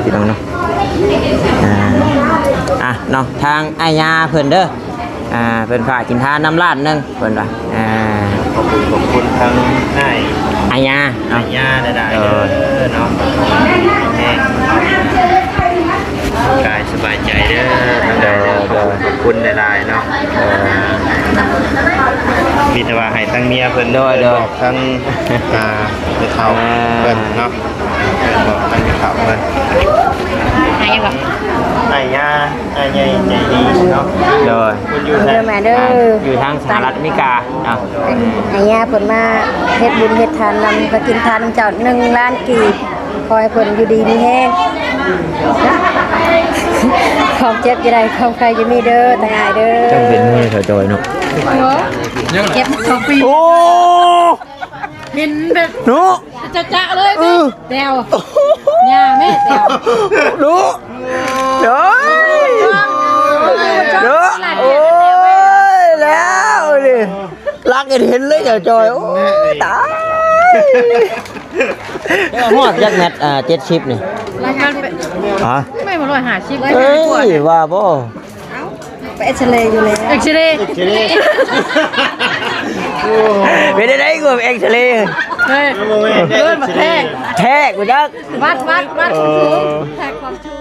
ພີ່ນ້ອງເນາະ ອ່າ ອ່ະເນາະ ທາງອ້າຍຍ່າເພິ່ນເດີ ອ່າ ເພິ່ນຝາກກິນທານນຳລ້ານໜຶ່ງ ເພິ່ນວ່າ ອ່າ ຂອບຄຸນ ຂອບຄຸນທາງອ້າຍ ອ້າຍຍ່າເນາະ ອ້າຍຍ່າຫຼາຍໆເດີເນາະ ແຮງກາຍສະບາຍໃຈເດີ ໂດຍ ຂອບຄຸນ ຂອບຄຸນຫຼາຍໆເນາະ ເອີ ມີແຕ່ວ່າໃຫ້ທາງເມຍເພິ່ນ ໂດຍ ໂດຍ ບອກທາງ ອ່າ ແມ່ເຖົ້າເພິ່ນເນາະ ບອກທາງແມ່ເຖົ້າເພິ່ນ ໃຫ້ຫຍັງວະ ອ້າຍຍ່າ ອ້າຍໃຫຍ່ໃຈດີເນາະ ໂດຍ ເພິ່ນຢູ່ໃສ ເດີແມ່ເດີ ອ່າ ຢູ່ທາງສະຫະລັດອາເມລິກາເນາະ ໃຫ້ຍ່າເພິ່ນມາເຮັດບຸນເຮັດທານນຳ ມາກິນທານນຳເຈົ້າ ໜຶ່ງລ້ານກີບ ຂໍໃຫ້ເພິ່ນຢູ່ດີມີແຮງ ຄວາມເຈັບຢ່າໄດ້ ຄວາມໄຂ້ຢ່າມີເດີ ທາງອ້າຍເດີ ຈັ່ງເປັນເມື່ອຍເຂົາຈ່ອຍເນາະ ເຈັບສອງປີ ໂອ້ ເຫັນແບບເນາະ ຈະໆເລີຍ ເອີ ແຕ້ວ ຍ່າແມ່ແຕ້ວ ເນາະ ໂອ້ຍ ເນາະ ໂອ້ຍ ແລ້ວນີ້ ລັກເຫັນເຫັນເລີຍເຈົ້າຈ່ອຍ ໂອ້ຍ ຕາຍ ຮອດຈັກແມັດ ອ່າ ເຈັດສິບນີ້ ຮະ ໄປບໍ່ຮ້ອຍຫ້າສິບ ເອີຍ ວ່າບໍ່ ໄປເອັກຊະເຣຢູ່ແລ້ວ ເອັກຊະເຣ ເປັນໄດ້ໄດ້ກວ່າເອັກຊະເຣ ເອີຍ ເອີ້ນວ່າແທກ ແທກບໍ່ຈັກ ວັດ ວັດ ວັດ ເອີ ແທກຄວາມສູງ.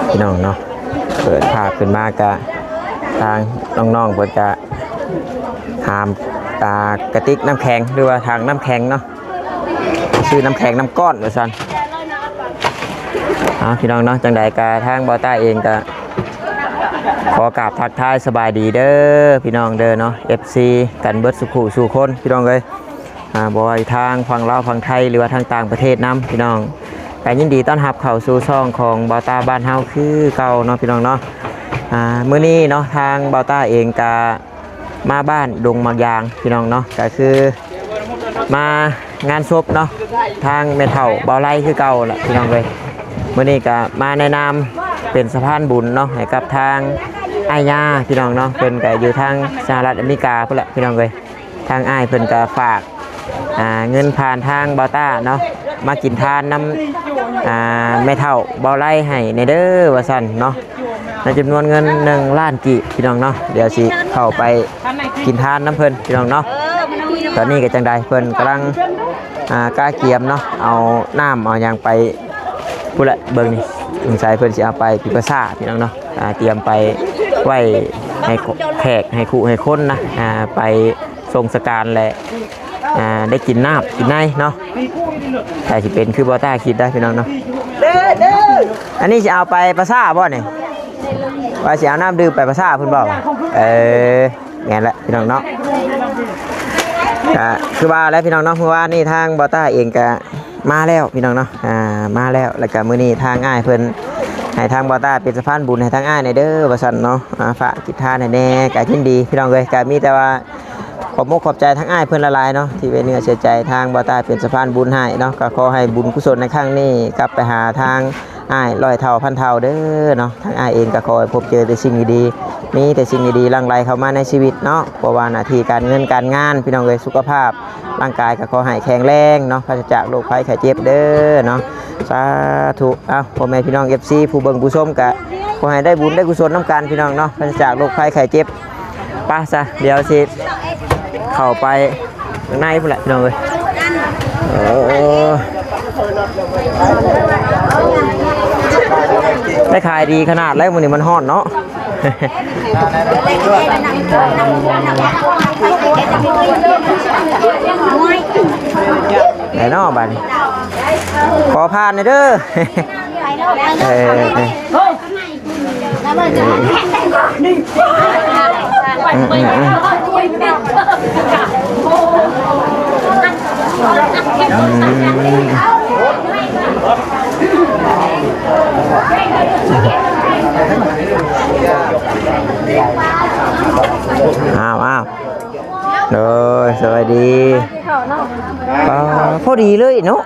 ພີ່ນ້ອງເນາະ ເປີດພາບຂຶ້ນມາກະ ທາງນ້ອງໆເພິ່ນກະຫາມ ອ່າ ກະຕິກນ້ຳແຂງ ຫຼືວ່າຖັງນ້ຳແຂງເນາະ ຊື້ນ້ຳແຂງນ້ຳກ້ອນວ່າຊັ້ນ. ເອົາ ພີ່ນ້ອງເນາະ ຈັ່ງໃດກະທາງບ່າວຕ້າເອງກະຂໍກາບທັກທາຍສະບາຍດີເດີ ພີ່ນ້ອງເດີເນາະ ເອັຟຊີ ກັນເບິດສູ່ຜູ້ສູ່ຄົນ ພີ່ນ້ອງເອີຍ. ອ່າ ບໍ່ວ່າຢູ່ທາງຝັ່ງລາວຝັ່ງໄທ ຫຼືວ່າທາງຕ່າງປະເທດນຳ ພີ່ນ້ອງ ກະຍິນດີຕ້ອນຮັບເຂົ້າສູ່ຊ່ອງຂອງບ່າວຕ້າບ້ານເຮົາຄືເກົ່າເນາະ ພີ່ນ້ອງເນາະ. ອ່າ ມື້ນີ້ເນາະ ທາງບ່າວຕ້າເອງກະມາບ້ານດົງໝາກຢາງ ພີ່ນ້ອງເນາະ ກະຄືມາງານສົບເນາະ ທາງແມ່ເຖົ້າບ່າວໄລຄືເກົ່າລະ ພີ່ນ້ອງເອີຍ. ມື້ນີ້ກະມາໃນນາມເປັນສະພານບຸນເນາະ ໃຫ້ກັບທາງອ້າຍຍ່າ ພີ່ນ້ອງເນາະ ເພິ່ນກະຢູ່ທາງສະຫະລັດອາເມລິກາພຸ້ນລະ ພີ່ນ້ອງເອີຍ. ທາງອ້າຍເພິ່ນກະຝາກ ອ່າ ເງິນຜ່ານທາງບ່າວຕ້າເນາະ ມາກິນທານນຳ ອ່າ ແມ່ເຖົ້າບ່າວໄລໃຫ້ແດ່ເດີວ່າຊັ້ນເນາະ ໃນຈຳນວນເງິນໜຶ່ງລ້ານກີບ ພີ່ນ້ອງເນາະ. ດຽວຊິເຂົ້າໄປກິນທານນຳເພິ່ນ ພີ່ນ້ອງເນາະ. ຕອນນີ້ກະຈັ່ງໃດເພິ່ນກຳລັງ ອ່າ ກະກຽມເນາະ ເອົານ້ຳເອົາຫຍັງໄປພຸ້ນແຫຼະ ເບິ່ງນີ້ ສົງໄສເພິ່ນຊິເອົາໄປປີປາສາດ ພີ່ນ້ອງເນາະ ອ່າ ຕຽມໄປໄວ້ໃຫ້ແຂກໃຫ້ຄູ່ໃຫ້ຄົນນະ ອ່າ ໄປ ສົ່ງສະການແຫຼະ ອ່າ ໄດ້ກິນນ້ຳກິນໃນເນາະ ຖ້າຊິເປັນຄືບ່າວຕ້າຄິດໄດ້ພີ່ນ້ອງເນາະ. ອັນນີ້ຊິເອົາໄປປາສາດບໍ່ນີ້? ວ່າຊິເອົານ້ຳດື່ມໄປປາສາດພຸ້ນບໍ່? ເອີ ແມ່ນແຫຼະພີ່ນ້ອງເນາະ. ກະຄືວ່າແຫຼະພີ່ນ້ອງເນາະ ມື້ວານນີ້ທາງບ່າວຕ້າເອງກະ ມາແລ້ວພີ່ນ້ອງເນາະ ອ່າ ມາແລ້ວ ແລ້ວກະມື້ນີ້ທາງອ້າຍເພິ່ນໃຫ້ທາງບ່າວຕ້າເປັນສະພານບຸນໃຫ້ທາງອ້າຍແດ່ເດີວ່າຊັ້ນເນາະ ອ່າ ຝາກກິດທານໃຫ້ແດ່ ກະຍິນດີພີ່ນ້ອງເອີຍ. ກະມີແຕ່ວ່າຂອບມຸກຂອບໃຈທາງອ້າຍເພິ່ນຫຼາຍໆເນາະ ທີ່ໄວ້ເນື້ອເຊື່ອໃຈທາງບ່າວຕ້າເປັນສະພານບຸນໃຫ້ເນາະ. ກະຂໍໃຫ້ບຸນກຸສົນໃນຄັ້ງນີ້ກັບໄປຫາທາງອ້າຍຮ້ອຍເທົ່າພັນເທົ່າເດີເນາະ. ທາງອ້າຍເອງກະຂໍໃຫ້ພົບເຈີແຕ່ສິ່ງດີໆ ມີແຕ່ສິ່ງດີໆຫຼັ່ງໄຫຼເຂົ້າມາໃນຊີວິດເນາະ ບໍ່ວ່າໜ້າທີ່ການເງິນການງານ ພີ່ນ້ອງເອີຍ ສຸຂະພາບ ຮ່າງກາຍກະຂໍໃຫ້ແຂງແຮງເນາະ ປາສະຈາກໂລກໄພໄຂ້ເຈັບເດີເນາະ ສາທຸ. ເອົ້າ ພໍ່ແມ່ພີ່ນ້ອງ ເອັຟຊີ ຜູ້ເບິ່ງຜູ້ຊົມກະຂໍໃຫ້ໄດ້ບຸນໄດ້ກຸສົນນຳກັນພີ່ນ້ອງເນາະ ປາສະຈາກໂລກໄພໄຂ້ເຈັບ. ໄປຊະ ດຽວຊິເຂົ້າໄປຂ້າງໃນພຸ້ນແຫຼະພີ່ນ້ອງເອີຍ. ໂອ້ ໄດ້ຂາຍດີຂະໜາດແລ້ວ ມື້ນີ້ມັນຮ້ອນເນາະ. ໄດ້ເນາະບາດນີ້ ຂໍຜ່ານແດ່ເດີ. ເອີ ເອີ ອືມ ອືມ ອືມ. ອືມ ອ້າວ ອ້າວ ໂດຍ ສະບາຍດີ ເຂົ້າເນາະ ອ່າ ພໍດີເລີຍເນາະ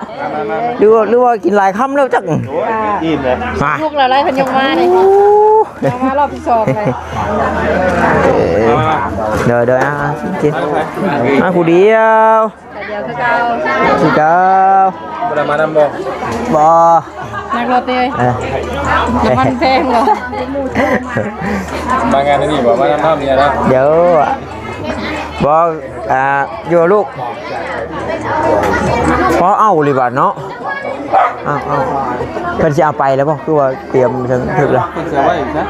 ຫຼືວ່າ ຫຼືວ່າກິນຫຼາຍຄຳແລ້ວຈັກ ອີ່ມແລ້ວ ອ່າ ລູກລະໄລ່ເພິ່ນຍົກມານີ້ ໂອ້ ມາຮອບທີສອງເລີຍ ເອີ ໂດຍ ໂດຍ ອ່າ ກິນ ມາຜູ້ດຽວ ດຽວຄືເກົ່າ ຄືເກົ່າ ບໍ່ໄດ້ມານຳບໍ່? ບໍ່ ນັກລົບເດ້ ເອີ ນ້ຳມັນແພງບໍ່? ມາງານນີ້ບໍ່? ມານຳເນາະ ດຽວ ບໍ່ ອ່າ ຢູ່ລູກ ພໍເອົາລີບາດເນາະ ເອົາ ເອົາ ເພິ່ນຊິເອົາໄປແລ້ວບໍ່? ຄືວ່າຕຽມເຖິງຖືກແລ້ວ ເພິ່ນຊິເອົາໄວ້ອີກຊະ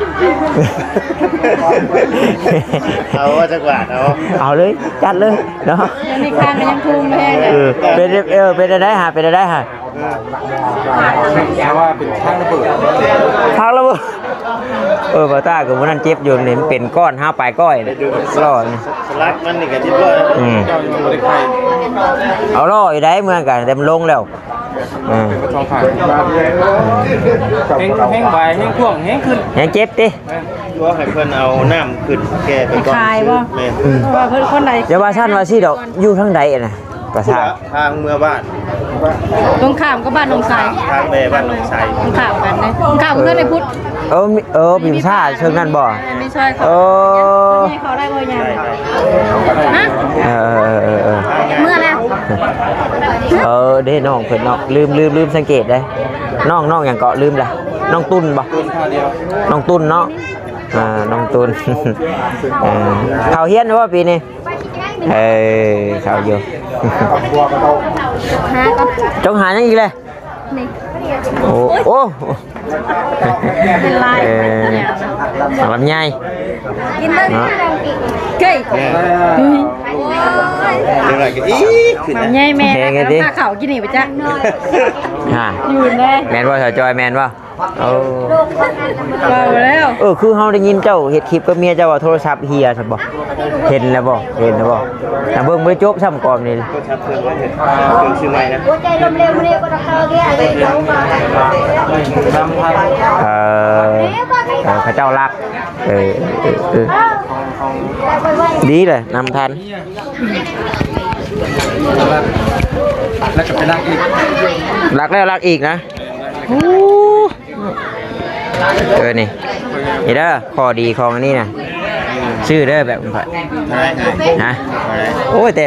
ເອົາວ່າຈັກບາດ ເອົາ ເອົາເລີຍ ຈັດເລີຍເນາະ ອັນນີ້ຄານກໍຍັງທຸ່ມແຮງ ເອີ ເປັນ ເອີ ເປັນແນວໃດຫາ ເປັນແນວໃດຫາ? ເອີ ແຕ່ວ່າເປັນທາງລະເບີດ ທາງລະເບີດ ເອີ ບ່າວຕ້າກໍມື້ນັ້ນເຈັບຢູ່ນີ້ ມັນເປັນກ້ອນ ຫ້າວປາຍກ້ອຍ ລໍ້ນີ້ ສະຫຼັກມັນນີ້ກໍຮຽບຮ້ອຍແລ້ວ ອືມ ເຈົ້າຍັງບໍ່ໄດ້ໄຂ ເອົາລໍ້ຢູ່ໃດເມືອງກັນ ແຕ່ມັນລົງແລ້ວ ອືມ ສອງຂ້າງ ແຮງ ແຮງບາຍ ແຮງພວງ ແຮງຂຶ້ນ ແຮງເຈັບຕິ ແມ່ນ ບໍ່ໃຫ້ເພິ່ນເອົານ້ຳຂຶ້ນແກ່ໄປກ່ອນ ຄາຍບໍ່? ແມ່ນ ອືມ ເພາະວ່າເພິ່ນຄົນໃດ ຢ່າວ່າຊັ້ນວ່າຊີ້ດອກ ຢູ່ທາງໃດນະ? ປະສາດ ທາງເມືອບ້ານ ຕົງຂ້າມກັບບ້ານໜອງໄຊ ທາງແມ່ບ້ານໜອງໄຊ ຕົງຂ້າມກັນເດ້ ຕົງຂ້າມເຮືອນໄອ້ພຸດ ເອີ ມີ ເອີ ພິມຊາເຊິ່ງນັ້ນບໍ່? ແມ່ນ ມີຊອຍເຂົາ ເອີ ເຂົາໄດ້ບໍ່ຍາຍ ຮະ ເອີ ເອີ ເອີ ເອີ ເມື່ອແລ້ວ ເອີ ເດ້ ນ້ອງເພິ່ນເນາະ ລືມ ລືມ ລືມສັງເກດເດ້ ນ້ອງ ນ້ອງຫຍັງເກາະ? ລືມລະ ນ້ອງຕຸ່ນບໍ່? ຕຸ່ນ ນ້ອງຕຸ່ນເນາະ ອ່າ ນ້ອງຕຸ່ນ ເອີ ເຂົ້າຮຽນບໍ່ປີນີ້? ເອີ ເຂົ້າຢູ່ ຫາກໍ ຈົກຫາຫຍັງອີກແລະ? ນີ້ ໂອ້ ໂອ້ ເປັນລາຍ ເອີ ເອົາລຳໄຍ ກິນເບິ່ງ ເນາະ ເຄີຍ ເອີ ໂອ້ຍ ຈັກໜ້ອຍກໍອີກຂຶ້ນ ລຳໄຍແມ່ ແຮງໄງຕິ ເອົາເຂົ້າກິນນີ້ບໍ່ຈັກ ຮະ ຢູ່ແນ່ ແມ່ນບໍ່ ສາວຈອຍ ແມ່ນບໍ່? ໂອ້ ເວົ້າແລ້ວ ເອີ ຄືເຮົາໄດ້ຍິນເຈົ້າເຮັດຄລິບກັບເມຍເຈົ້າວ່າໂທລະສັບເຮຍຊັ້ນບໍ່? ເຫັນແລ້ວບໍ່? ເຫັນແລ້ວບໍ່? ນະເບິ່ງບໍ່ໄດ້ຈົບຊ້ຳກ່ອນນີ້ ໂທລະສັບເພິ່ນວ່າເຮັດເຄື່ອງຊື້ໃໝ່ນະ ຫົວໃຈລົມເລວ ເລວບໍ່ໄດ້ເຂົ້າເດ ນຳທັນ ເອີ ເອີ ເຂົາເຈົ້າລັກ ເອີ ເອີ ເອີ ດີເລີຍ ນຳທັນ ລັກ ລັກແລ້ວລັກອີກນະ ໂອ້ ເອີ ນີ້ ນີ້ເດີ ຂໍ້ດີຂອງອັນນີ້ນະ ຊື້ເດີແບບຂ້ອຍ ເທົ່າໃດ? ຮະ ເທົ່າໃດ? ໂອ້ຍ ແຕ່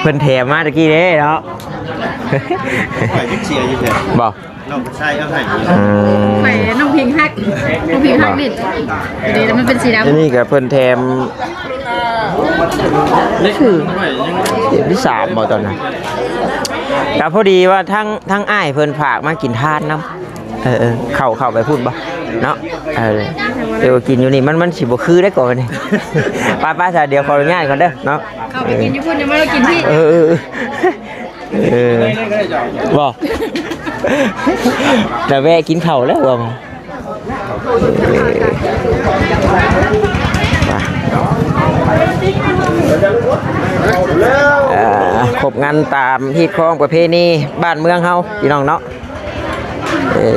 ເພິ່ນແຖມມາຕະກີ້ເດ້ເນາະ ຂ້ອຍຍັງເສຍຢູ່ແທ້ ບໍ່? ນ້ອງຊາຍເອົາໃຫ້ ອືມ ໄປນ້ອງພິງຮັກ ນ້ອງພິງຮັກດິນ ດີແລ້ວມັນເປັນສີດຳ ອັນນີ້ກໍເພິ່ນແຖມ ນີ້ຄືເຂັມທີສາມບໍ່ຕອນນັ້ນ ກໍພໍດີວ່າທາງ ທາງອ້າຍເພິ່ນຝາກມາກິນທານນຳ ເອີ ເອີ ເຂົ້າ ເຂົ້າໄປພຸ້ນບໍ່ເນາະ ເອີ ດຽວກິນຢູ່ນີ້ ມັນ ມັນຊິບໍ່ຄືໄດ໋ກ່ອນນີ້ ໄປໆ ຊະ ດຽວຂໍອະນຸຍາດກ່ອນເດີເນາະ ເຂົ້າໄປກິນຢູ່ພຸ້ນ ດຽວມາກິນພີ້ ເອີ ເອີ ເອີ ບໍ່ ແຕ່ແວະກິນເຂົ້າແລ້ວວ່າ ເອີ ຄົບງານຕາມຮີດຄອງປະເພນີບ້ານເມືອງເຮົາ ພີ່ນ້ອງເນາະ ເອີ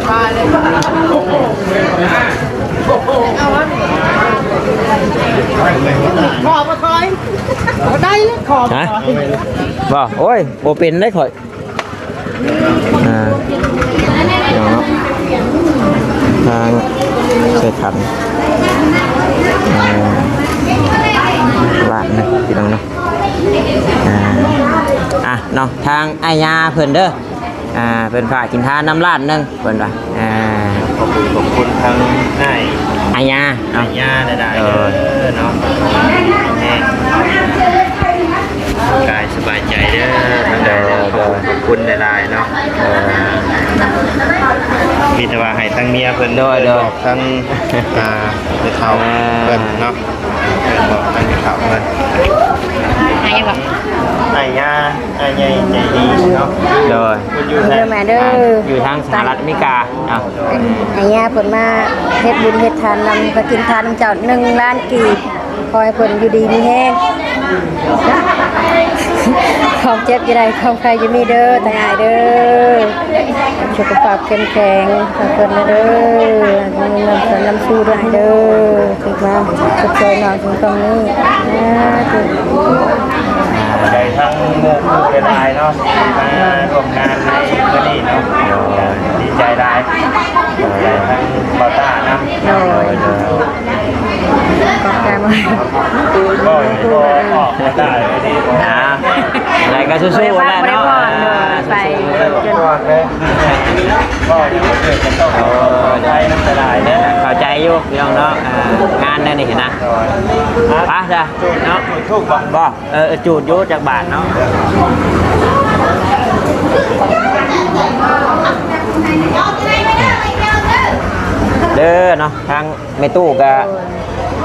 ຂໍບໍ່ຄ່ອຍ ບໍ່ໄດ້ເລີຍ ຂໍບໍ່ຄ່ອຍ ຮະ ບໍ່ ໂອ້ຍ ບໍ່ເປັນໄດ໋ຂ້ອຍ ອ່າ ເນາະ ທາງໃສ່ຂັນ ອ່າ ລາດນະ ພີ່ນ້ອງເນາະ ອ່າ ອ່ະ ເນາະ ທາງອ້າຍຍ່າເພິ່ນເດີ ອ່າ ເພິ່ນຝາກກິນທານນຳລ້ານໜຶ່ງ ເພິ່ນວ່າ ອ່າ ຂອບຄຸນ ຂອບຄຸນທາງອ້າຍ ອ້າຍຍ່າເນາະ ອ້າຍຍ່າຫຼາຍໆເດີເນາະ ແຮງກາຍສະບາຍໃຈເດີ ທາງໃດກໍຂອບຄຸນ ຂອບຄຸນຫຼາຍໆເນາະ ເອີ ມີແຕ່ວ່າໃຫ້ທາງເມຍເພິ່ນ ໂດຍໆ ບອກທາງ ອ່າ ແມ່ເຖົ້າເພິ່ນເນາະ ບອກທາງແມ່ເຖົ້າເພິ່ນ ອ້າຍຫຍັງເກາະ ອ້າຍຍ່າ ອ້າຍໃຫຍ່ໃຈດີ ໂດຍ ເດີແມ່ເດີ ອ່າ ຢູ່ທາງສະຫະລັດອາເມລິກາເນາະ. ໃຫ້ຍ່າເພິ່ນມາເຮັດບຸນເຮັດທານນຳ ໄປກິນທານນຳເຈົ້າ ໜຶ່ງລ້ານກີບ. ຂໍໃຫ້ເພິ່ນຢູ່ດີມີແຮງ ຄວາມເຈັບຢ່າໄດ້ ຄວາມໄຂ້ຢ່າມີເດີ ທັງອ້າຍເດີ. ສຸຂະພາບເຂັ້ມແຂງໃຫ້ເພິ່ນເດີ ໃຫ້ເງິນນຳເພິ່ນນຳຊູດ້ວຍເດີ. ທີ່ມາຊົດຊ່ອຍນ້ອງເພິ່ນຕອງນີ້ ສາທຸ. ໃຈທັງໝູ່ຄູ່ຫຼາຍໆເນາະ ທີ່ມາຮ່ວມງານໃນມື້ນີ້ເນາະ ດີໃຈຫຼາຍ ໃຈທັງບ່າວຕ້ານຳ. ໂດຍ ຂອບໃຈມາກ ກໍ ກໍອອກມາໄດ້ດີ ອ່າ ໄດ້ກໍສູ້ໆແຫຼະເນາະ ໄປ ອ່າ ໄປ ອ່າ ສູ້ໆເດີ ກໍຢ່າເກີດກັນ ເອີ ໄດ້ນຳຫຼາຍເດີ. ເຂົ້າໃຈຢູ່ພີ່ນ້ອງເນາະ ອ່າ ງານແນວນີ້ນະ ໄປຊະເນາະ ຖືກບໍ່? ເອີ ຈູດຢູ່ຈັກບາດເນາະ ເດີເນາະ ທາງແມ່ຕູ້ກໍ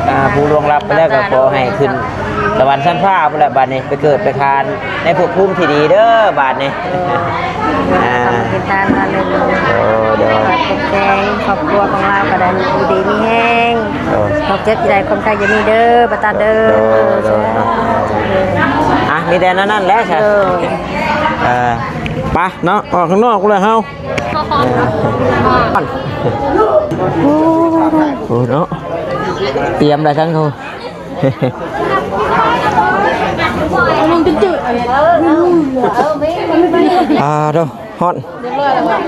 ອ່າ ຜູ້ລ່ວງລັບໄປແລ້ວ ກໍຂໍໃຫ້ຂຶ້ນສະຫວັນຊັ້ນຟ້າພຸ້ນແຫຼະ ບາດນີ້ໄປເກີດໄປຄານໃນພບພູມທີ່ດີເດີບາດນີ້. ອ່າ ເຮັດທານມາເລີຍ ໂດຍ ໂດຍ ປະສົບແຂງຄອບຄົວຂອງລາວກໍໄດ້ຢູ່ດີມີແຮງ ໂດຍ ຄວາມເຈັບຢ່າໄດ້ ຄວາມໄຂ້ຢ່າມີເດີ ປ້າຕັນເດີ ໂດຍ ໂດຍ ອ່ະ ມີແຕ່ນັ້ນແຫຼະ ໂດຍ ເອີ ໄປເນາະ ອອກຂ້າງນອກພຸ້ນແຫຼະເຮົາ ເອີ ໂອ້ເນາະ ຕຽມໄດ້ທັງ ອ່າ ໂດ ຮອດ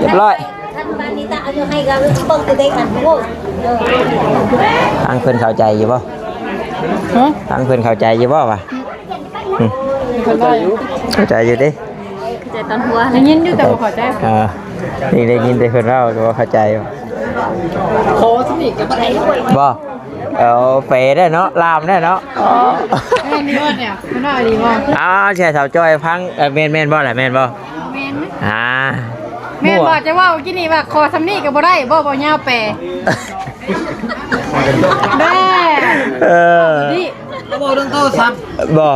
ຮຽບຮ້ອຍ ຮຽບຮ້ອຍ ທາງເພິ່ນເຂົ້າໃຈຢູ່ບໍ່? ຮະ? ທາງເພິ່ນເຂົ້າໃຈຢູ່ບໍ່ວະ? ອືມ ເຂົ້າໃຈຢູ່ ເຂົ້າໃຈຢູ່ຕິ? ເຂົ້າໃຈຕອນຫົວ ໄດ້ຍິນຢູ່ແຕ່ບໍ່ເຂົ້າໃຈ ອ່າ ນີ້ໄດ້ຍິນແຕ່ເພິ່ນເວົ້າ ແຕ່ບໍ່ເຂົ້າໃຈ ຂໍສະໜິດກັບບໍ່ໄດ້ ບໍ່? ເອົາ ເປໄດ້ເນາະ ລາມໄດ້ເນາະ ອໍ ແມ່ນບໍ່ເນຍ ເພິ່ນເວົ້າອີ່ຫຼີບໍ່? ອ້າວ ໃຫ້ສາວຈ້ອຍຟັງ ເອີ ແມ່ນ ແມ່ນບໍ່ລະ ແມ່ນບໍ່? ແມ່ນ ອ່າ ແມ່ນບໍ່? ຈະເວົ້າກີ້ນີ້ວ່າ ຂໍສ່ຳນີ້ກໍບໍ່ໄດ້ບໍ່? ບໍ່ຍາວແປ ແບ ເອີ ນີ້ ເວົ້າເລື່ອງໂທລະສັບ ບໍ່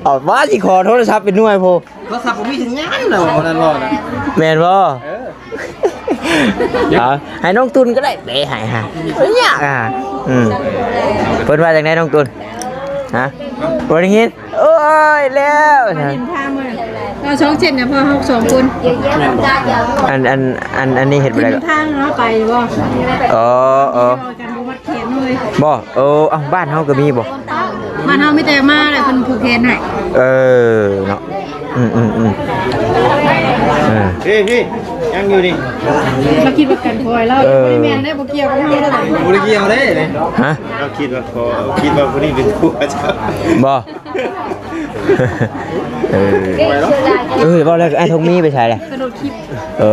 ເອົາ ວ່າຊິຂໍໂທລະສັບເປັນໜ່ວຍພຸ້ນ. ໂທລະສັບບໍ່ມີສັນຍານແລ້ວ ບໍ່ນັ້ນບໍ່ນະ ແມ່ນບໍ່? ເອີ ເອົາ ໃຫ້ນ້ອງຕຸນກໍໄດ້ ເປໃຫ້ຮະ ບໍ່ຍາກອະ ອືມ ເພິ່ນວ່າຈັ່ງໃດນ້ອງຕຸນ? ຮະ ບໍ່ໄດ້ຍິນ ໂອ້ຍ ແລ້ວ ມາດິນທາງເບິ່ງ ເອົາສອງເສັ້ນນະ ເພາະເຮົາສອງຄົນ ອັນ ອັນ ອັນ ອັນນີ້ເຮັດບໍ່ໄດ້ ດິນທາງເຮົາໄປບໍ່? ອໍ ເອີ ເອີ ບໍ່ ເອີ ເອົ້າ ບ້ານເຮົາກໍມີບໍ່? ບ້ານເຮົາມີແຕ່ມາແລ້ວເພິ່ນຜູກແຂນໃຫ້ ເອີ ເນາະ ອືມ ອືມ ອືມ ເອີ ເອີ ພີ່ ຍັງຢູ່ນີ້ ລາວຄິດວ່າກັນຄອຍລາວ ເອີ ບໍ່ໄດ້ແມ່ນເດ້ ບໍ່ກ່ຽວກັບເຮົາເດ້ ບໍ່ໄດ້ກ່ຽວເດ້ ຮະ ລາວຄິດວ່າ ອໍ ຄິດວ່າຜູ້ນີ້ເປັນຜົວເຈົ້າ ບໍ່ ເອີ ເອີ ເວົ້າແລ້ວ ອ້າຍທອງມີໄປໃສລະ? ກະໂດດຄລິບ ເອີ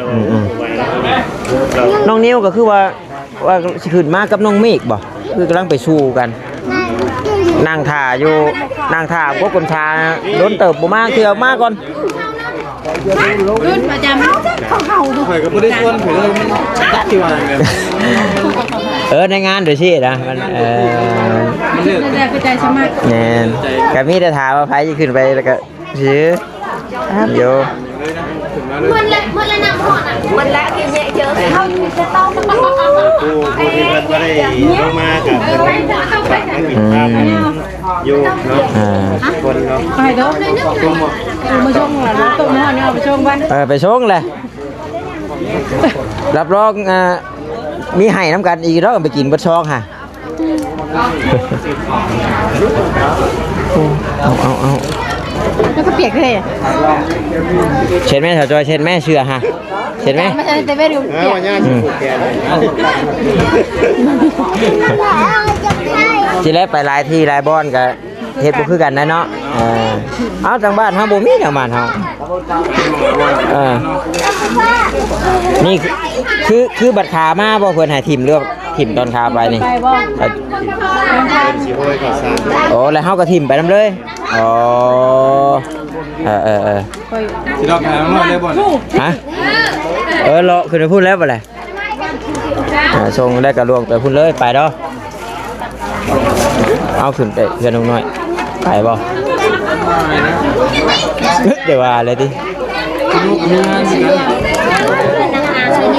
ອືມ ອືມ ນ້ອງນິວກໍຄືວ່າ ວ່າຊິຂຶ້ນມາກັບນ້ອງເມກບໍ່? ຄືກຳລັງໄປສູ່ກັນ ນັ່ງຖ້າຢູ່ ນັ່ງຖ້າກົກຄົນທ່າດົນເຕີບບໍ່ມາເທື່ອ ມາກ່ອນ ຂຶ້ນປະຈຳ ຂ້ອຍກໍບໍ່ໄດ້ຊວນເພິ່ນເລີຍ ມັນຈັກຊິວ່າຫຍັງແບບ ເອີ ໃນງານໂດຍຊີ້ນະ ມັນ ເອີ ມັນເລີກ ແຕ່ໃຈສະໝັກ ແມ່ນ ກໍມີແຕ່ຖ້າວ່າໃຜຊິຂຶ້ນໄປ ແລ້ວກໍ ຊິຢູ່ ໝົດແລ້ວ ໝົດແລ້ວ ນ້ຳຮ້ອນນະ ໝົດແລ້ວ ກິນເຍອະເຈີ ເຮົາຈະຕ້ອງ ຜູ້ ຜູ້ທີ່ເພິ່ນບໍ່ໄດ້ລົງມາກໍເພິ່ນຝາກມາກິນຂ້າວ ອືມ ຢູ່ເນາະ ອ່າ ທຸກຄົນເນາະ ໄປເດີ ເອີ ມາສົ່ງລະ ຕົ້ມຮ້ອນເອົາໄປສົ່ງກ່ອນ ເອີ ໄປສົ່ງແຫຼະ ຮັບຮອງ ອ່າ ມີໃຫ້ນຳກັນອີກດອກ ໄປກິນເບິດຊອງຫາ ເອົາ ເອົາ ເອົາ ແລ້ວກໍປຽກເລີຍ ເຊັດແມ່ ສາວຈອຍ ເຊັດແມ່ ເສື້ອຫາ ເຊັດແມ່ ມາໃສ່ແຕ່ເວລຸ ເອີ ປຽກ ວ່າຍ່າຊິຜູກແຂນ ອືມ ຊິໄດ້ໄປຫຼາຍທີ່ຫຼາຍບ່ອນກໍ ເຮັດບໍ່ຄືກັນນະເນາະ ເອີ ເອົາ ທາງບ້ານເຮົາບໍ່ມີ ທາງບ້ານເຮົາ ເອີ ນີ້ຄື ຄືບັດຂາມາບໍ່ ເພິ່ນໃຫ້ຖິ້ມ ຫຼືວ່າຖິ້ມຕອນຂາໄປນີ້ ໄປບໍ່ ເອີ ໂອ້ ແລ້ວເຮົາກໍຖິ້ມໄປນຳເລີຍ ອໍ ເອີ ເອີ ເອີ ຊິລອກໄປເອົານ້ອຍໄດ້ບໍ່ ຮະ ເອີ ເລາະຂຶ້ນໄປພຸ້ນແລ້ວບໍ່ແຫຼະ ອ່າ ສົ່ງໄດ້ກະລວງໄປພຸ້ນເລີຍ ໄປເດີ ເອົາຂຶ້ນໄປເຮືອນນ້ອງນ້ອຍ ໄປບໍ່? ດຽວວ່າແລ້ວຕິ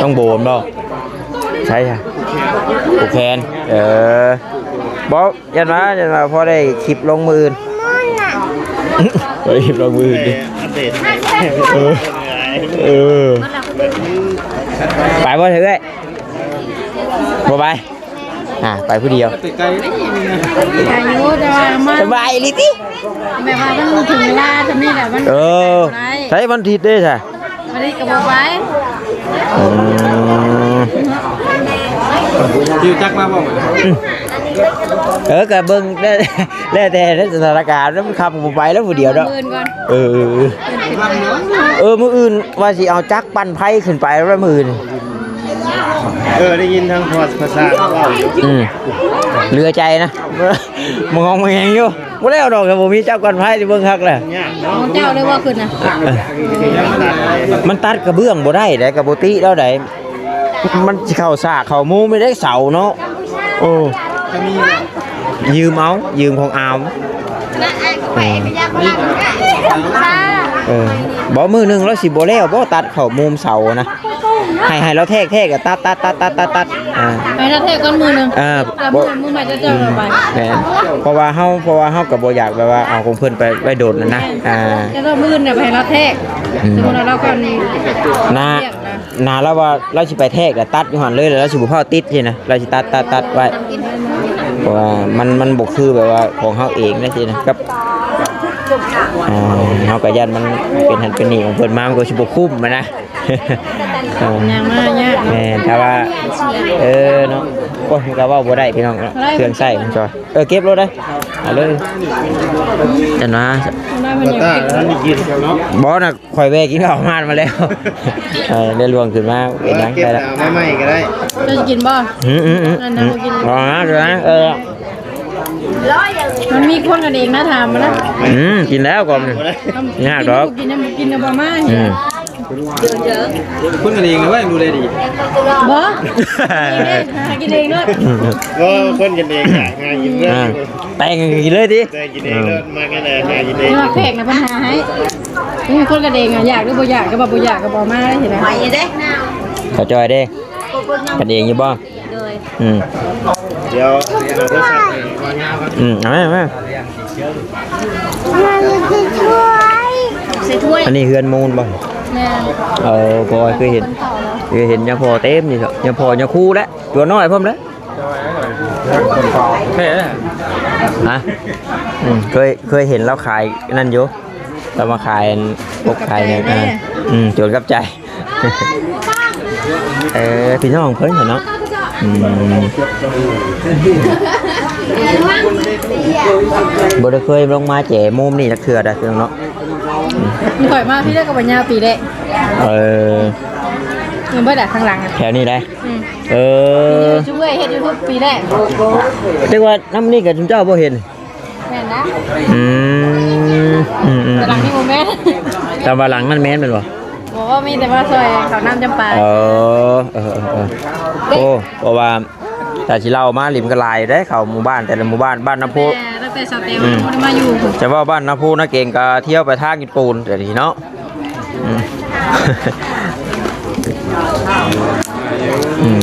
ຕ້ອງໂບນບໍ່? ໃຊ່ ໃຊ່ ຜູກແຂນ ເອີ ບໍ່ ຢ້ານວ່າ ຢ້ານວ່າພໍໄດ້ຄລິບລົງມື້ອື່ນ ໄດ້ຄລິບລົງມື້ອື່ນຕິ ອັບເດດ ເອີ ເອີ ໄປບໍ່ເທື່ອເອື້ອຍ? ບໍ່ໄປ ອ່າ ໄປຜູ້ດຽວ ໄປຢູ່ ແຕ່ວ່າມາ ສະບາຍອີ່ຫຼີຕິ ແບບວ່າມັນເຖິງເວລາຊ່ຳນີ້ແຫຼະ ມັນ ເອີ ໄປບໍ່ໄດ້ ໃສວັນທິດເດ້ຊະ? ວັນທິດກໍບໍ່ໄປ ອືມ ຢູ່ຈັກມາບໍ່? ອືມ ເອີ ກໍເບິ່ງ ແລ້ວແຕ່ສະຖານະການ ມັນຄ່ຳກໍບໍ່ໄປແລ້ວຜູ້ດຽວເນາະ ມື້ອື່ນກ່ອນ ເອີ ເອີ ມື້ອື່ນວ່າຊິເອົາຈັກປັ່ນໄຟຂຶ້ນໄປແລ້ວມື້ອື່ນ ເອີ ໄດ້ຍິນທາງພອດພາສາເວົ້າ ອືມ ເຫຼືອໃຈນະ ມາງອງມາແງງຢູ່ ບໍ່ແລ້ວດອກ ຖ້າບໍ່ມີຈັກກວັນໄພນີ້ເບິ່ງຄັກແຫຼະ ຂອງເຈົ້າເລີຍບໍ່ຂຶ້ນນະ ມັນຕັດກະເບື້ອງບໍ່ໄດ້ໃດ ກະບໍ່ຕິລາວໃດ ມັນຊິເຂົ້າສາກເຂົ້າມຸມໄດ້ເສົາເນາະ ໂອ້ ຢືມເອົາ ຢືມຂອງອາມ ເອີ ບໍ່ ມື້ໜຶ່ງລາວຊິບໍ່ແລ້ວບໍ່ ຕັດເຂົ້າມຸມເສົານະ ໃຫ້ ໃຫ້ລາວແທກ ແທກ ກະຕັດ ຕັດ ຕັດ ຕັດ ຕັດ ອ່າ ໃຫ້ລາວແທກກ່ອນມື້ໜຶ່ງ ອ່າ ແລ້ວມື້ ມື້ໃໝ່ເຈົ້າ ອືມ ເຈົ້າເອົາໄປ ແມ່ນ ເພາະວ່າເຮົາ ເພາະວ່າເຮົາກໍບໍ່ຢາກແບບວ່າເອົາຂອງເພິ່ນໄປໄວ້ດົນນະ ອ່າ ແຕ່ວ່າມື້ອື່ນນະໄປໃຫ້ລາວແທກ ອືມ ສົມມຸດວ່າລາວກ່ອນ ນາ ນາລາວວ່າລາວຊິໄປແທກ ແລ້ວຕັດຢູ່ຫັ້ນເລີຍ ແລ້ວລາວຊິບໍ່ຟ້າວຕິດຊີ້ນະ ລາວຊິຕັດ ຕັດ ຕັດໄວ້ ເພາະວ່າມັນ ມັນບໍ່ຄືແບບວ່າຂອງເຮົາເອງນະຊີ້ນະ ກັບ ອ່າ ເຮົາກໍຢ້ານມັນເປັນຫັ້ນເປັນນີ້ຂອງເພິ່ນມາ ມັນກໍຊິບໍ່ຄຸ້ມຫັ້ນນະ. ເອີ ຍ່າງມາຍາກ ແມ່ນ ຖ້າວ່າ ເອີ ເນາະ ໂອ້ຍ ມັນກໍເວົ້າບໍ່ໄດ້ພີ່ນ້ອງເນາະ ເຄື່ອງໃຊ້ຂອງຈອຍ ເອີ ເກັບໂລດເດີ້ ເອົາເລີຍ ຈັ່ງວ່າ ບໍ່ນະ ຂ້ອຍແວ່ກິນເຂົ້າຮ້ານມາແລ້ວ ເອີ ໄດ້ລ່ວງຂຶ້ນມາ ເປັນຫຍັງ ເກັບ ໄດ້ລະ ເອົາມາໃໝ່ກໍໄດ້ ເຈົ້າຊິກິນບໍ່? ອືມ ອືມ ອືມ ນັ້ນນະ ບໍ່ກິນ ອໍ ນະ ເອີ ມັນມີຄົນກັນເອງນະ ຖາມມານະ ອືມ ກິນແລ້ວກ່ອນ ຍາກດອກ ກິນ ບໍ່ກິນ ບໍ່ກິນ ບໍ່ມາ ອືມ ຄົນກັນເອງນະເວີຍ ດູແລດີ ບໍ່ ຫາກິນເອງເນາະ ບໍ່ ຄົນກັນເອງຫາກິນເລີຍ ອ່າ ແຕ່ງກັນກິນເລີຍຕິ ແຕ່ງກິນເອງເລີຍ ມັກກັນແຫຼະ ຫາກິນເອງ ມັກແຂກນະ ເພິ່ນຫາໃຫ້ ອືມ ຄົນກັນເອງອະ ຢາກຫຼືບໍ່ຢາກ ກໍວ່າບໍ່ຢາກ ກໍບໍ່ມາ ເຫັນບໍ່ ເຂົ້າໃຈເດ້ ກັນເອງຢູ່ບໍ່? ໂດຍ ອືມ ດຽວ ອືມ ເອົາມາ ເອົາມາ ອັນນີ້ເຮືອນມູນບໍ່? ແມ່ນ ເອີ ເພາະວ່າເຄີຍເຫັນ ເພິ່ນເຂົ້າແລ້ວ ເຄີຍເຫັນຍາພໍ່ເຕັມນີ້ ຍາພໍ່ຍາຄູແຫຼະ ຕົວນ້ອຍພ້ອມແຫຼະ ແທ້ ຮະ ອືມ ເຄີຍ ເຄີຍເຫັນລາວຂາຍນັ້ນຢູ່ ລາວມາຂາຍອັນ ກົກຂາຍຫຍັງ ເອີ ອືມ ໂຈນກັບໃຈ ເອີ ພີ່ນ້ອງເພິ່ນເນາະ ອືມ ບໍ່ໄດ້ເຄີຍລົງມາແຈມຸມນີ້ຈັກເທື່ອໃດ໋ ພີ່ນ້ອງເນາະ ຂ້ອຍມາພີ້ແລ້ວກໍບໍ່ຍາວປີແລ້ວ ເອີ ຍັງບໍ່ໄດ້ຂ້າງຫຼັງ ແຖວນີ້ໄດ໋ ອືມ ເອີ ຊຸມເອື້ອຍເຮັດຢູທູບປີແລ້ວ ຈັ່ງວ່ານຳນີ້ກໍຊຸມເຈົ້າບໍ່ເຫັນ ແມ່ນນະ ອືມ ອືມ ອືມ ແຕ່ຫຼັງນີ້ບໍ່ແມ່ນ ແຕ່ວ່າຫຼັງນັ້ນແມ່ນ ແມ່ນບໍ່? ບໍ່ ມີແຕ່ວ່າຊ່ອຍເຂົ້ານ້ຳຈຳປາ ເອີ ເອີ ເອີ ເອີ ໂອ້ ເພາະວ່າຖ້າຊິເລົ່າມາ ລິມກໍຫຼາຍເດ້ ເຂົ້າໝູ່ບ້ານ ແຕ່ລະໝູ່ບ້ານ ບ້ານນາໂພ ແຕ່ ຕັ້ງແຕ່ສາວແຕວ ອືມ ບໍ່ໄດ້ມາຢູ່ ຈະເວົ້າບ້ານນາໂພນາເກງກໍທ່ຽວໄປທາງກິນປູນ ແຕ່ນີ້ເນາະ ອືມ ອືມ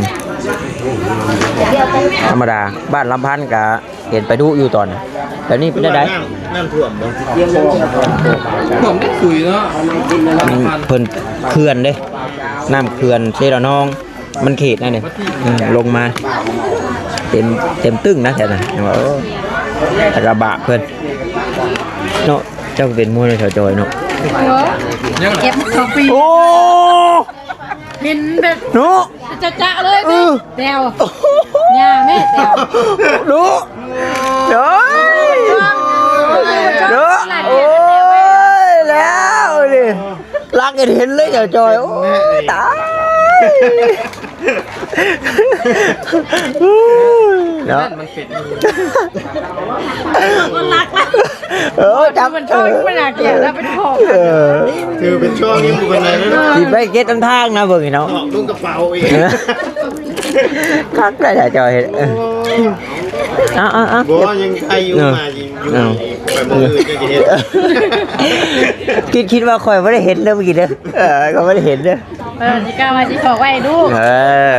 ທຳມະດາ ບ້ານລຳພັນກໍ ເຫັນໄປດຸຢູ່ຕອນນັ້ນ ແບບນີ້ເປັນຈັ່ງໃດ? ນ້ຳ ນ້ຳຖ້ວມບໍ່? ຖ້ວມໄດ້ຂຸຍເນາະ ອືມ ເພິ່ນເຂື່ອນເດ້ ນ້ຳເຂື່ອນເຊລະນອງ ມັນເຂດນັ້ນເດ້ ອືມ ລົງມາ ເຕັມ ເຕັມຕຶ້ງນະແຖວນັ້ນ ວ່າ ໂອ້ ລະບາກເພິ່ນເນາະ ເຈົ້າກໍເປັນມວຍເນາະ ສາວຈອຍເນາະ ເອີ ເກັບເຂົ້າປີ ໂອ້ ເຫັນແບບເນາະ ຈະໆເລີຍ ເອີ ແຕວ ໂອ້ໂຫ ຍ່າແມ່ແຕວ ດຸ ໂອ້ຍ ດຸ ໂອ້ຍ ແລ້ວນີ້ ລັກເຫັນເຫັນເລີຍ ເຈົ້າຈອຍ ໂອ້ຍ ຕາຍ ເນາະ ມັນເປັນ ຄົນລັກລະ ເອີ ຈັບ ມັນຊອກ ມັນໜ້າກຽດລະ ເປັນຂອງ ເອີ ຖືເປັນຊ່ວງນີ້ບໍ່ປານໃດເນາະ ຊິໄປເກັບນຳທາງນະ ເບິ່ງນີ້ເນາະ ອອກລຸງກະເປົາອີກ ຄັກໄດ໋ ເຈົ້າເຮັດ ໂອ້ຍ ເອົາໆໆ ບໍ່ ຍັງໄຄຢູ່ ເອີ ມາຢູ່ ເອີ ໄປມື້ອື່ນຈະເຮັດ ຄິດ ຄິດວ່າຂ້ອຍບໍ່ໄດ້ເຫັນເດີ ເມື່ອກີ້ເດີ ເອີ ຂ້ອຍບໍ່ໄດ້ເຫັນເດີ ເອີ ຊິກ້າວ່າຊິຂອກໄວ້ໃຫ້ລູກ ເອີ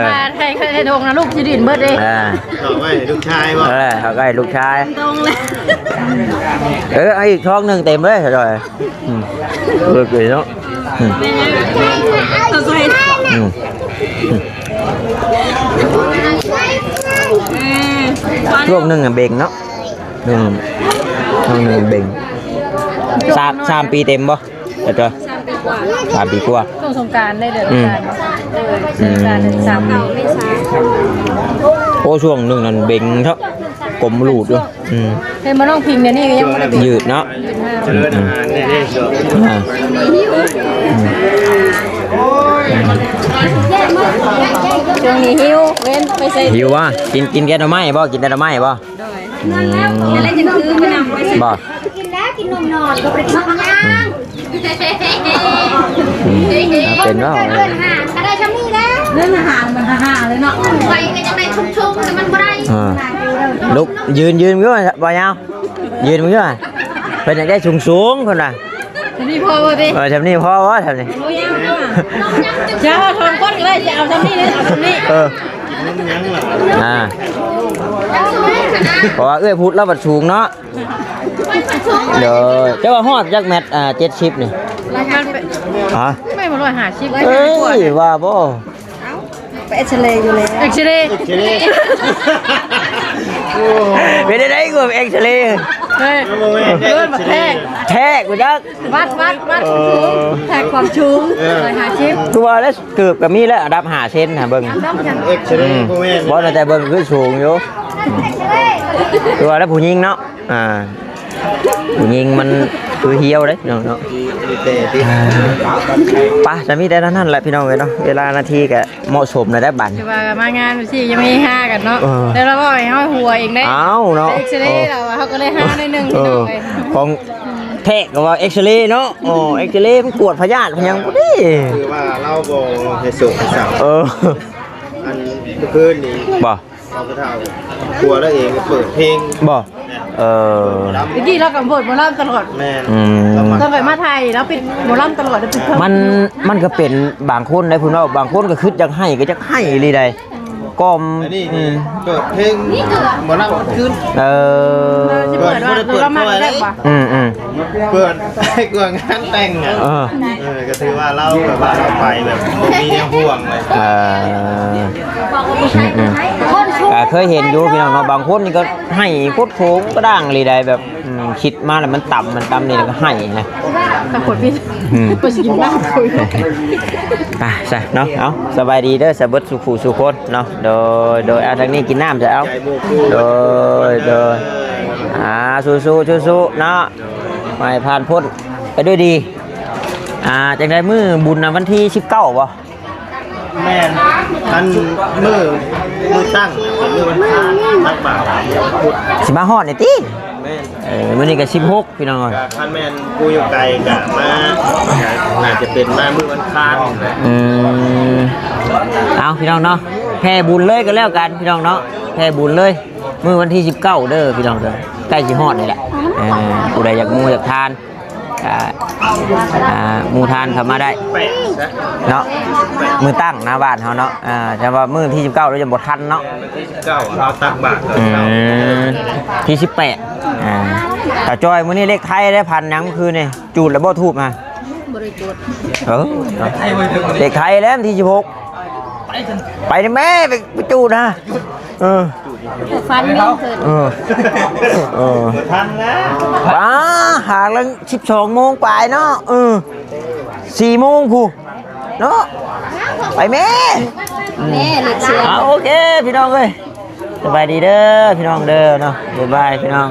ມາໄທ ໄທດົງນະ ລູກຊິດິ້ນເບິດເດ້ ອ່າ ຂອກໄວ້ໃຫ້ລູກຊາຍບໍ່ ເອີ ຂອກໄວ້ໃຫ້ລູກຊາຍ ຕົງເລີຍ ເອີ ເອົາອີກຊອງໜຶ່ງເຕັມເລີຍ ອືມ ເບີກເລີຍເນາະ ອືມ ອືມ ຊ່ວງໜຶ່ງອະເບັງເນາະ ອືມ ຊ່ວງໜຶ່ງເບັງ ສາມ ສາມປີເຕັມບໍ່ ເອີ ສາມປີກວ່າ ສາມປີກວ່າ ຊ່ວງສົງການໄດ້ເດືອນ ອືມ ສົງການ ອືມ ສາມ ເກົ້າເມສາ ໂອ້ ຊ່ວງໜຶ່ງນັ້ນເບັງເນາະ ກົມລູດຢູ່ ອືມ ເຫັນບໍ່ ນ້ອງພິງດຽວນີ້ກໍຍັງບໍ່ໄດ້ເປັນ ຍືດເນາະ ຍືດມາກ ອືມ ອືມ ອ່າ ອືມ ຊ່ວງນີ້ຫິວ ເວັນໄປໃສ ຫິວບໍ່ ກິນ ກິນແກງໜໍ່ໄມ້ບໍ່ ກິນແກງໜໍ່ໄມ້ບໍ່ ໂດຍ ອືມ ແລ້ວຈັ່ງຄືມານຳໄປໃສ ບໍ່ ກິນແລ້ວ ກິນນົມນອນ ກໍບໍ່ໄດ້ກິນນມຍ່າງ ອືມ ເປັນວ່າ ເດືອນຫ້າກໍໄດ້ຊ່ຳນີ້ແລ້ວ ເດືອນຫ້າມັນຫ້າເລີຍເນາະ ໄປກໍຈະໄດ້ຊຸກໆ ແຕ່ມັນບໍ່ໄດ້ ອ່າ ລຸກ ຢືນ ຢືນຢູ່ ບໍ່ຍາວ ຢືນເບິ່ງຢູ່ ເພິ່ນຢາກໄດ້ສູງໆ ເພິ່ນວ່າ ຊ່ຳນີ້ພໍບໍ່ຕິ ເອີ ຊ່ຳນີ້ພໍບໍ່ ຊ່ຳນີ້ ໂອ້ຍ ຍັງ ຈະເອົາສອງຄົນກໍໄດ້ ຈະເອົາຊ່ຳນີ້ເລີຍ ເອົາຊ່ຳນີ້ ເອີ ອ່າ ເພາະວ່າເອື້ອຍພຸດລາວບັດສູງເນາະ ໂດຍ ເຈົ້າວ່າຮອດຈັກແມັດ ອ່າ ເຈັດສິບນີ້ ຮະ ແມ່ນບໍ່ ຮ້ອຍຫ້າສິບ ເອີຍ ວ່າບໍ່ ເອົ້າ ໄປເອັກຊະເຣຢູ່ແລ້ວ ເອັກຊະເຣ ເອັກຊະເຣ ໂອ້ ເປັນໄດ້ໃດກໍເອັກຊະເຣ ເອີຍ ເອີ້ນວ່າແທກ ແທກບໍ່ຈັກ ວັດ ວັດ ວັດ ເອີ ແທກຄວາມສູງ ເອີ ຮ້ອຍຫ້າສິບ ຄືວ່າແລ້ວ ເກີບກໍມີແລ້ວ ອັນດັບຫ້າເຊັນຫາເບິ່ງ ເອັກຊະເຣ ອືມ ບໍ່ແມ່ນ ບໍ່ ແຕ່ເບິ່ງຄືສູງຢູ່ ຄືວ່າແລ້ວຜູ້ຍິງເນາະ ອ່າ ຜູ້ຍິງມັນຄືຫ່ຽວເດ້ພີ່ນ້ອງເນາະ ອ່າ ໄປ ຈະມີແຕ່ເທົ່ານັ້ນແຫຼະພີ່ນ້ອງເອີຍເນາະ ເວລານາທີກໍເໝາະສົມແລ້ວເດ້ບັດ ຄືວ່າມາງານຊີ້ຍັງມີຮາກັນເນາະ ເອີ ແຕ່ລາວເວົ້າໃຫ້ເຮົາຫົວເອງເດ້ ອ້າວເນາະ ເອັກຊະເຣ ເອີ ລາວວ່າເຮົາກໍເລີຍຮາໜ້ອຍໜຶ່ງ ເອີ ພີ່ນ້ອງເອີຍ ຂອງແທ້ກໍວ່າເອັກຊະເຣເນາະ ໂອ້ ເອັກຊະເຣມັນກວດພະຍາດພະຫຍັງພຸ້ນເດ້ ຄືວ່າລາວບໍ່ໃຫ້ໂສກໃຫ້ເສົ້າ ເອີ ອັນມື້ຄືນນີ້ ບໍ່ ເອົາກະເທົາຜົວລາວເອງກໍເປີດເພງ ບໍ່ ເອີ ຕະກີ້ລາວກໍເປີດໝໍລຳຕະຫຼອດ ແມ່ນ ອືມ ຕອນຂ້ອຍມາໄທລາວປິດໝໍລຳຕະຫຼອດ ລາວປິດ ມັນ ມັນກໍເປັນບາງຄົນໄດ໋ ເພິ່ນເວົ້າ ບາງຄົນກໍຄິດຢາກໄຫ້ ກໍຢາກໄຫ້ອີ່ຫຼີໃດ໋ ກໍ ອັນນີ້ ອືມ ເປີດເພງໝໍລຳຄືນ ເອີ ເປີດ ບໍ່ໄດ້ເປີດ ອືມໆ ເປີດໃຫ້ກວ່າງານແຕ່ງ ເອີ ເອີ ກໍຖືວ່າລາວແບບວ່າລາວໄປແບບບໍ່ມີແນວຫ່ວງເລີຍ ເອີ ອືມໆ ກໍເຄີຍເຫັນຢູ່ພີ່ນ້ອງເນາະ ບາງຄົນນີ້ກໍໄຫ້ໂຄດໂພງກະດ້າງອີ່ຫຼີໃດ໋ ແບບ ອືມ ຄິດມາແລ້ວມັນຕຳ ມັນຕຳນີ້ແລ້ວກໍໄຫ້ນະ ຕຳໂຄດພິດ ອືມ ກໍຊິກິນນ້ຳໂຄດ ໄປຊະເນາະ ເອົາ ສະບາຍດີເດີ ສະເບິດສູ່ຜູ້ສູ່ຄົນເນາະ ໂດຍ ໂດຍ ເອົາ ທາງນີ້ກິນນ້ຳຊະ ເອົາ ໂດຍ ໂດຍ ອ່າ ສູ້ໆ ສູ້ໆ ເນາະ ໃຫ້ຜ່ານພົ້ນໄປດ້ວຍດີ ອ່າ ຈັ່ງໃດມື້ບຸນນະ ວັນທີສິບເກົ້າບໍ່? ແມ່ນ ອັນມື້ ມື້ຕັ້ງ ມື້ວັນອັງຄານ ຕັກບາດ ຊິມາຮອດນີ້ຕິ? ແມ່ນ ເອີ ມື້ນີ້ກໍສິບຫົກ ພີ່ນ້ອງເອີຍ ກໍຄັນແມ່ນຜູ້ຢູ່ໄກກໍມາ ອາດຈະເປັນມາມື້ວັນອັງຄານ ອືມ ເອົາ ພີ່ນ້ອງເນາະ ແຜ່ບຸນເລີຍກໍແລ້ວກັນ ພີ່ນ້ອງເນາະ ແຜ່ບຸນເລີຍ ມື້ວັນທີສິບເກົ້າເດີ ພີ່ນ້ອງເດີ ໃກ້ຊິຮອດນີ້ແຫຼະ ເອີ ຜູ້ໃດຢາກໝູຢາກທານ ກະ ອ່າ ໝູ່ທ່ານເຂົ້າມາໄດ້ເນາະ ມື້ຕັ້ງນະບ້ານເຮົາເນາະ ອ່າ ແຕ່ວ່າມື້ທີສິບເກົ້າເຮົາຈະບໍ່ທັນເນາະ ເກົ້າເຮົາຕັກບາດ ອືມ ທີສິບແປດ ອ່າ ຕາຈ້ອຍ ມື້ນີ້ເລກໄທໄດ້ພັນຫຍັງມື້ຄືນນີ້ ຈູດແລ້ວບໍ່ທູບຮະ? ບໍ່ໄດ້ຈູດ ເອີ ເນາະ ເລກໄທແລ້ວວັນທີສິບຫົກ ໄປນີ້ແມ່ ໄປ ໄປຈູດນະ ເອີ ຝັນແມ່ນເພິ່ນ ເອີ ເອີ ທັນນະ ປ້າ ຫາກແລ້ວ ສິບສອງໂມງປາຍເນາະ ເອີ ສີ່ໂມງພຸ້ນເນາະ ໄປແມ່ ແມ່ເລັກເຊຍ ອ່າ ໂອເຄ ພີ່ນ້ອງເອີຍ ສະບາຍດີເດີ ພີ່ນ້ອງເດີເນາະ ບາຍບາຍ ພີ່ນ້ອງ